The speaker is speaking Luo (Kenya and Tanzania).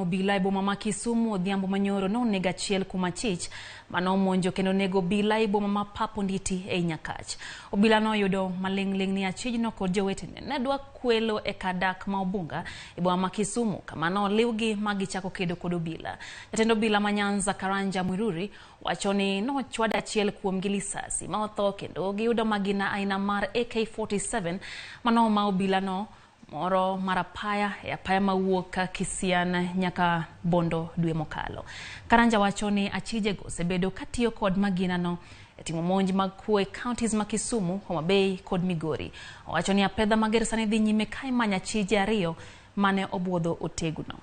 obila e boma ma Kisumu odhiambo manyoro nonego achiel kuom achich mane omonjo kendo nego obila e boma ma Pap Onditi ei Nyakach. Obila noyudo maling'ling' ni achijno kod jowetene ne dwa kwelo e kar dak ma Obunga e boma ma Kisumu kama noliwgi ma gichako kedo kod obila. Jatend obila ma Nyanza Karanja Muiruri wacho ni nochwad achiel kuomgi lisasi ma otho kendo giyudo magina aina mar AK47 manoma obila no moro mar apaya e apaya mawuok Kisian nyaka Bondo dwe mokalo. Karanja wacho ni achijego osebedo katiyo kod magina no e timo monj mag kuo e counties ma Kisumu, Homa Bay kod Migori. Owacho ni apedha mager sani dhi nyime ka imanyo achije ariyo mane obuodho oteguno.